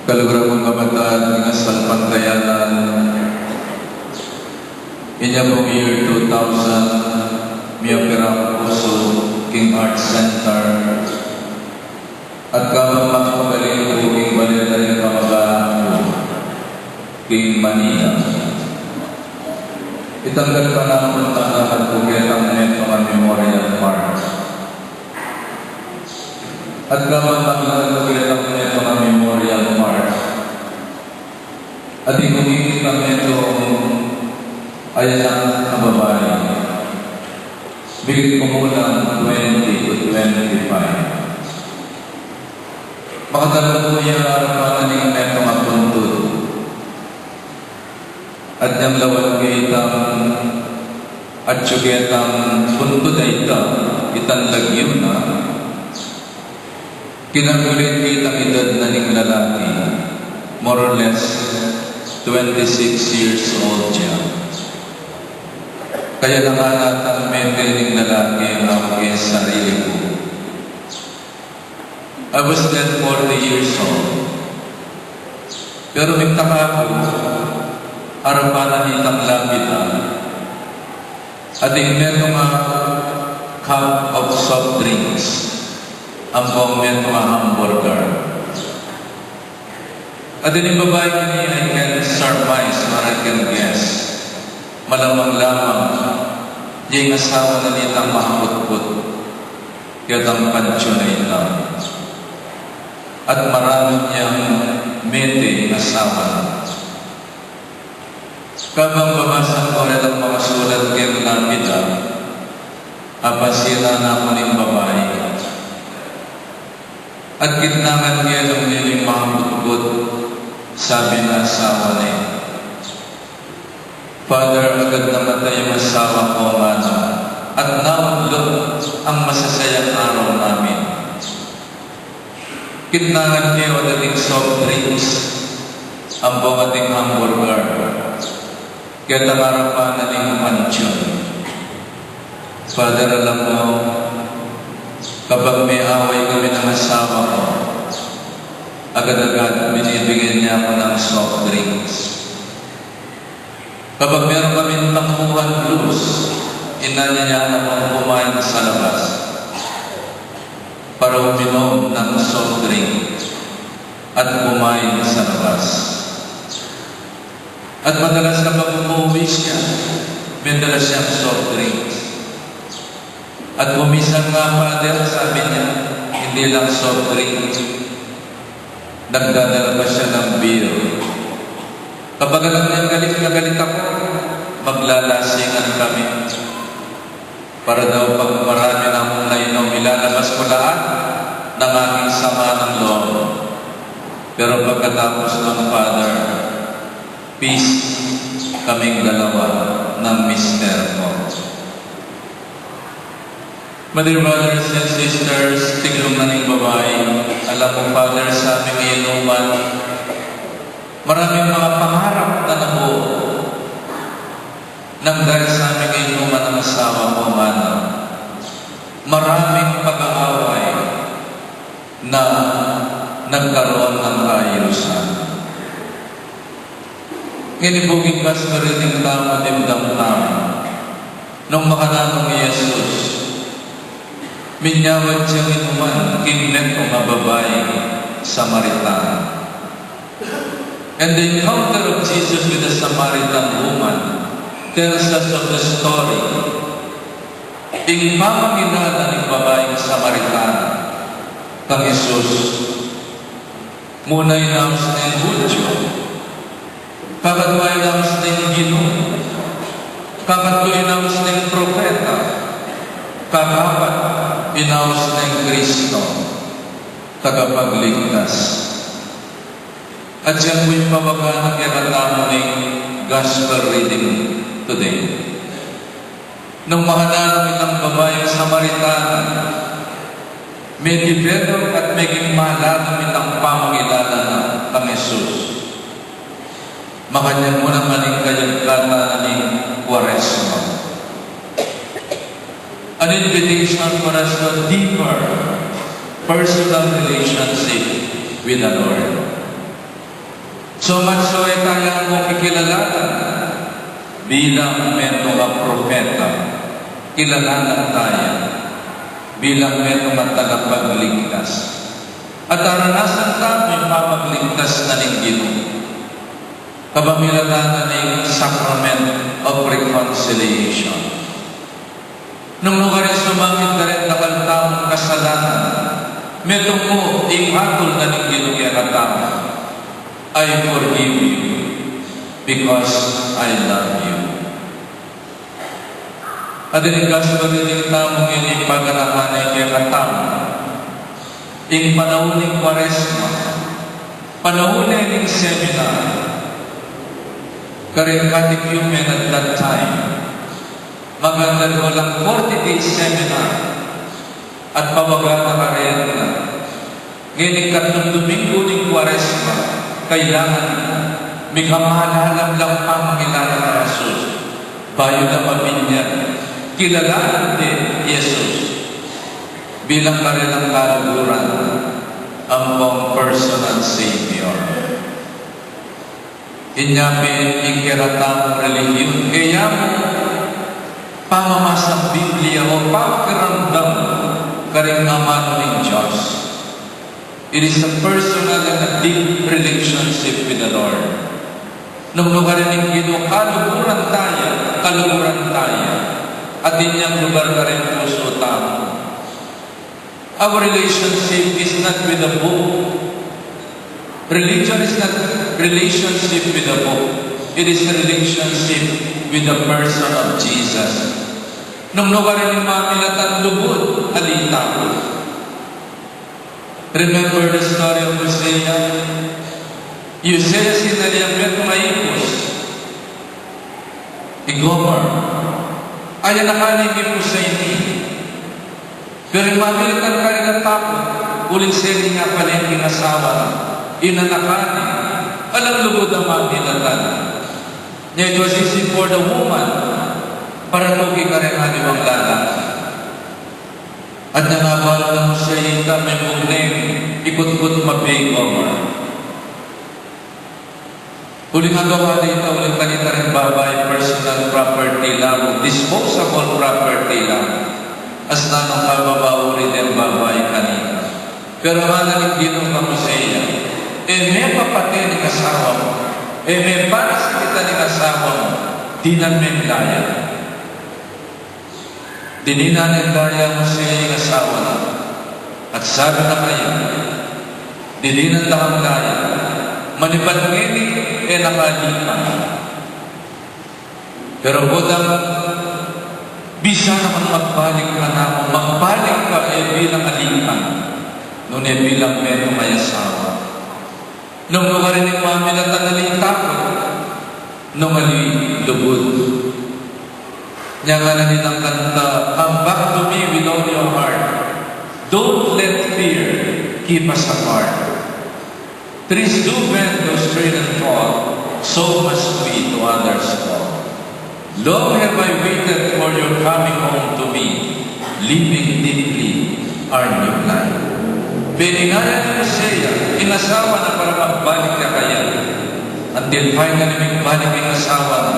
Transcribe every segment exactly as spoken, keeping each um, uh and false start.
Kaluguran kung kapatad, king asalpantayanan, inya pung year two thousand, miyapira ku pu king Art Center, at kabang makapagaling ku king bale da ring kamag-anak ku king Manila, itang gatpanapun, maglakad ku ketang metung a Memorial Park. At kabang maglakad ku ketang metung a Memorial Park, atin kung kikita metung a anak a babai, bigit kumulang twenty to twenty-five. Makatalub ku ya arapan na ning metung a puntud. At inyang lawan ke itang, at ketang puntud a ita, itang lagyu na, kinalkulit ke itang edad na ning lalaki, more or less twenty-six years old ya. Kaya nung kanatang mete ning lalaki, aku king sarili ku, I was then forty years old. Pero migtaka ku, arapan na nitang lapida, atin metung a cup of soft drinks, ampong metung a hamburger. Atin ing babai keni, I can surmise or I can guess, malamang-lamang ya ing asawa na nitang mahaputput ketang panteon a ita. At maranun yang mete ing asawa na. Kabang babasang ku retang makasulat keng lapida, apansinan na ku ning babai. At kitnangan ke nung ngening mahaputput, sabi ning asawa na, "Father, agad namatay ing asawa ku," ngana, "at naunlud ang masasayang araw namin." Kitnangan ke o dating soft drinks, ampong ating hamburger, ketang arapan na ning panteon. "Father, alam mo, kapag may away kami ng asawa ko, agad-agad binibigyan niya ako ng soft drinks. Kapag meron kaming tampuhan, Luz, inanyayaan akong kumain sa labas para uminom ng soft drink at kumain sa labas. At madalas kapag umuwi siya, may dala siyang soft drinks. At kung minsan nga, Father, sabi niya, hindi lang soft drinks, nagdadala pa siya ng beer. Kapag alam niyang galit na galit ako, maglalasingan kami. Para daw pag marami na akong nainom, ilalabas ko lahat ng aking sama ng loob." Pero pagkatapos nun, Father, peace kaming dalawa ng mister ko. My dear brothers and sisters, tiglum na ning babai, "Alam mo, Father, sa aming inuman, maraming mga pangarap na nabuo nang dahil sa aming inuman ng asawa ko, ngana. Maraming pag-aaway na nagkaroon ng kaayusan." Ngeni pu king gospel reading tamu, dimdam tamu, nung makananu i Jesus, minyawad yang inuman king metung a babaing Samaritana. And the encounter of Jesus with the Samaritan woman tells us of the story. Ing pamangilala ning babaing Samaritana kang Jesus, muna inaus neng Hudyo, kakadwa inaus neng Ginu, kakatlu inaus neng propeta, kakapat inaus neng Kristo, tagapagligtas. At yang pu ing pawaga na kekatamu ning gospel reading today. Nung makananu itang babaing Samaritana, medibedok at meging malalung itang pamangilala na kang Jesus. Makanyan mu naman ing kayagkatan na ning Kuaresma. An invitation for us to a deeper personal relationship with the Lord. So much so, e taya mu kikilalanan bilang metung a propeta, kilalanan taya bilang metung a tagapagligtas. At aranasan tamu ing pamagligtas na ning Ginu kapamilatan na ning Sacrament of Reconciliation. Nung nukarin sumangit na rin dakal tamung kasalanan, metung mu ing hatul na ning Ginu kekatamu, "I forgive you because I love you." At ining gasu rin ning tamung ini paganakan na kekatamu, ing panaun ning Kwaresma, panaun na ning seminar, karing catechumen at that time, mag-undergo lang forty days seminar, at pawaga na karin na, ngeni katlung Domingo ning Kwaresma, kailangan mikamalan lang pamangilala na Jesus, bayu na mabinyag kilalanan de i Jesus bilang karelang kaluguran ampong personal Savior. Inya pin ing kekatamung relihiyon, e ya mu pamamasang Biblia o pakiramdam karing amanu ning Dios. It is a personal and a deep relationship with the Lord. Nung nukarin ing Ginu, kaluguran taya, kaluguran taya. At inyang lugar karing pusu tamu. Our relationship is not with a book. Religion is not relationship with a book. It is a relationship with the person of Jesus. Nung nukarin ing mamilatan, lugud, ali takut. Remember the story of Hosea? Hosea, sinalian metung a ipus, i Gomer. Aya na kani ing ipus a ini. Pero ing mamilatan karin atakut, uling seni na pala ing asawa na, inanakan na. Alang lugud a mamilatan. It was easy for the woman para tuki karing aliwang lalaki. At nung abalu nang Hosea ita, metung neng ikutkut mabie i Gomer. Uling agawa da ita, uling kanita ring babai personal property la, disposable property la. Asna nung kababau rin deng babai kanita. Pero ngana ning Ginu kang Hosea, e me papate ning asawa mu, e me panasakitan ning asawa mu, dinan meng laya. Dininan neng laya i Hosea ing asawa na, at sabi na kaya, didinan da kang laya, manibat ngeni e na ka alipan. Pero potang bisa na kang magbalik kanaku, magbalik ka e bilang alipan, nune bilang metung a asawa. Nung nukarin ing mamilatan, ali takut, nung ali lugud. Nya ngana ning kanta, "Come back to me with all your heart. Don't let fear keep us apart. Trees do bend, though straight and tall, so must we to others call. Long have I waited for your coming home to me, living deeply our new life." Peninganan ni Hosea ing asawa na para magbalik ya kaya. Until finally, magbalik ing asawa na,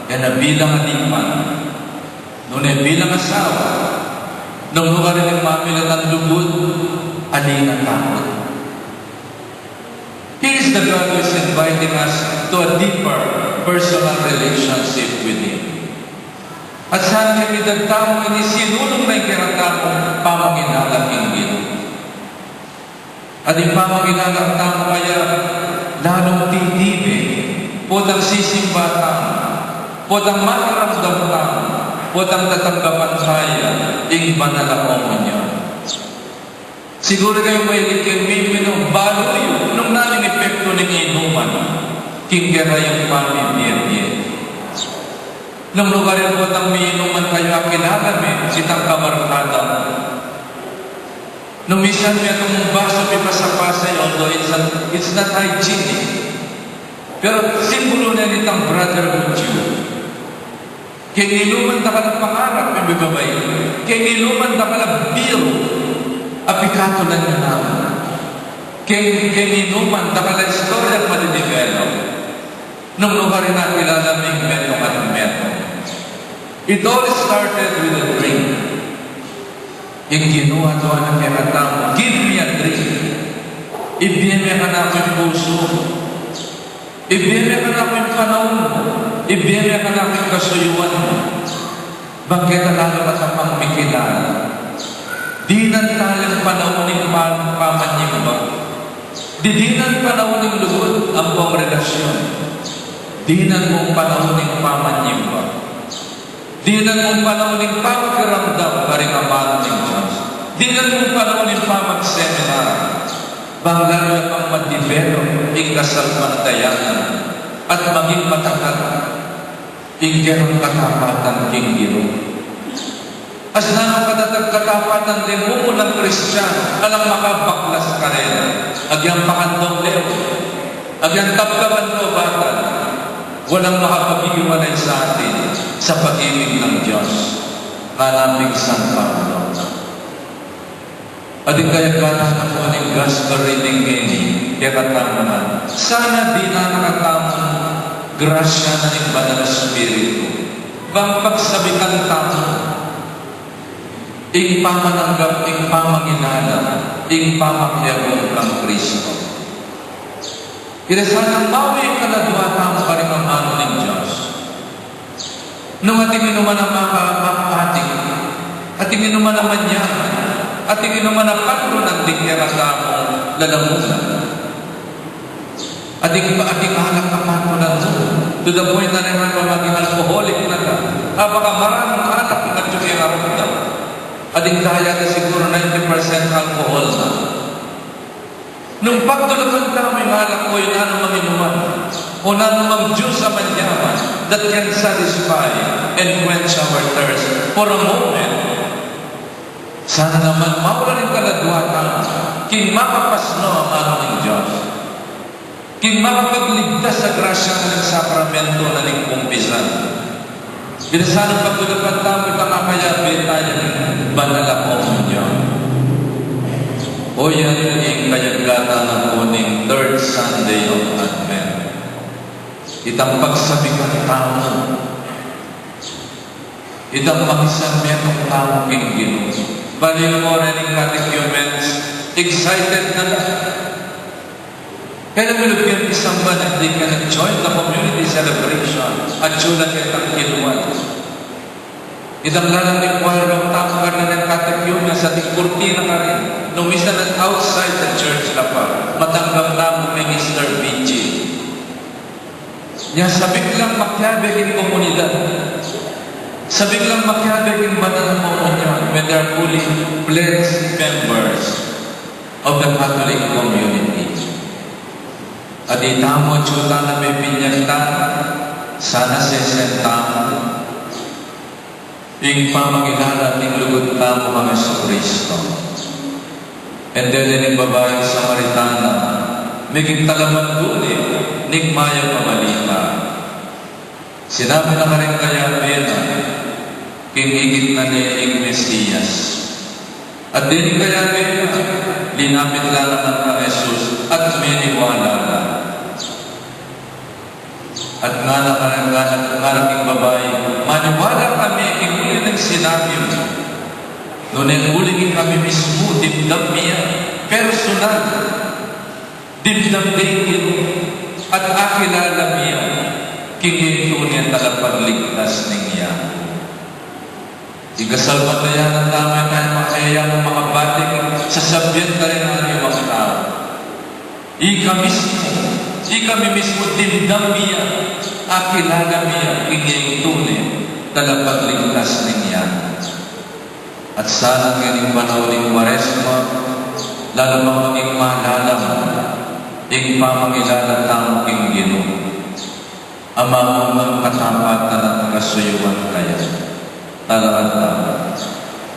e na bilang alipan, nune bilang asawa. Nung nukarin ing mamilatan, lugud, ali na takut. Here is the God who is inviting us to a deeper personal relationship with Him. At sana ing mitad tamu ini sinulung na ing kekatamung pamangilala king Ginu. At ing pamangilala tamu kaya lalung titibe, potang sisimba tamu, potang makiramdam tamu, potang tatanggapan taya ing banal a komunyon. Siguru kayu mahilig kayung miminum, balu yu nung nanu ing epektu ning inuman king kekayung pamibie-bie. Nung nukarin potang miinuman kayu, akilala me itang kabarkada mu. Nung minsan metung basu mipasa-pasa, although it's not, it's not hygienic, pero simbulu na nitang brotherhood yu. Keng inuman dakal a pangarap, e, babai. Keng inuman dakal a biru a pikatulan na namu. Keng, keng inuman dakal a istorya a madidevelop. Nung nukarin akilala mi ing metung at metung, it all started with a drink. Ing Ginu aduan na kekatamu, "Give me a drink." Ibie me kanaku ing pusu mu. Ibie me kanaku ing panaun mu. Ibie me kanaku ing kasuyuan mu. Bang keta lalu mata pang mikilala. Dinan tala ing panaun ning pa-, pamanyimba. Didinan panaun ning lugud ampong relasyon. Dinan mung panaun ning pamanyimba. Dinan mung panaun ning pamakiramdam karing amanu ning Dios. Dinan mung panaun ning pamagseminar. Bang lalu ya pang ma-develop ing kasalpantayanan at maging matatag ing kekang katapatan king Ginu. As nanung katatag katapatan king mumulang Kristiano, alang makabaklas karela, agyang pakandong lewa, agyang tabkaban lobatan, walang makapag-iwalay sa atin sa pag-ibig ng Diyos. Ngana ning San Pablo. At ing kayagatan na pu ning gospel reading ngeni, kekatamu naman, sana dinan na katamu grasya na ning Banal a Espiritu, bang pagsabikan tamu ing pamananggap, ing pamangilala, ing pamakiagum kang Kristo. Ira sanang mawi ing kaladua tamu karing amanu ning Dios. Nung atin inuman a maka-, makapatik, atin inuman a manyaman, atin inuman a patlunan ding kekatamung lalamunan. Atin pa, atin alak a patlunan mu. To the point na rin na maging alcoholic na ka. Apakamaraming alak ing atiu king aramdam. Atin kaya na siguro ninety percent alcohol na. Nung pagtulakan tamu ing alak o ing nanumang inuman, o nanumang juice a manyaman that can satisfy and quench our thirst for a moment, sana naman maulan ing kaladua tamu king makapasno a amanu ning Dios, king makapagligtas a grasya ning sakramento na ning kumpisan. Ira sanang pagtulakan tamu itang akayabe taya ning banal a komunyon. O yan ing kayagatan na pu ning third Sunday of Advent. Itang pagsabikan tamu, itang makisanmetung tamu king Ginu. Bale pu rin ing catechumens, excited na la. Kaya milu pin pisamban, and they can enjoy the community celebration. Atyu la ketang kilwan. Itang lalam ning choir room tamu karin ning catechumens, ating kurtina karin. Nung misan outside the church la pa, matanggap tamu ing Easter Vigil. Nya sabik lang makiabe king komunidad. Sabik lang makiabe king banal a komunyon when they are fully pledged members of the Catholic community. At itamu, atyu tana, mebinyag tana, sana sesen tamu ing pamangilala ning lugud tamu kang Jesucristo. And then, ining babaing Samaritana, meging talapantune ning mayap a balita. Sinabi na karing kayabe na, king ikit na ne ing Mesias. At dening kayabe na, linapit la naman kang Jesus at meniwala la. At ngana karing, ngana, ngana king babai, maniwala kami king uli ning sinabi mu. Nune uling kami mismu, dimdam mi ya, personal. Dimdam de ing Ginu, at akilala mi ya king tune a talapagligtas ning yatu. Ing kasalpantayanan tamu, e tamu makayamu makabati king sasabian karin ning aliwang tau. Ika mismu, ikami mismu dimdam mi ya, akilala mi ya king tune a talapagligtas ning yatu. At sana ngening panaun ning Kuaresma, lalu pang maging malalam ing pamangilala tamu king Ginu. Amanu, ing katapatan at kasuyuan kaya. Talakad tamu.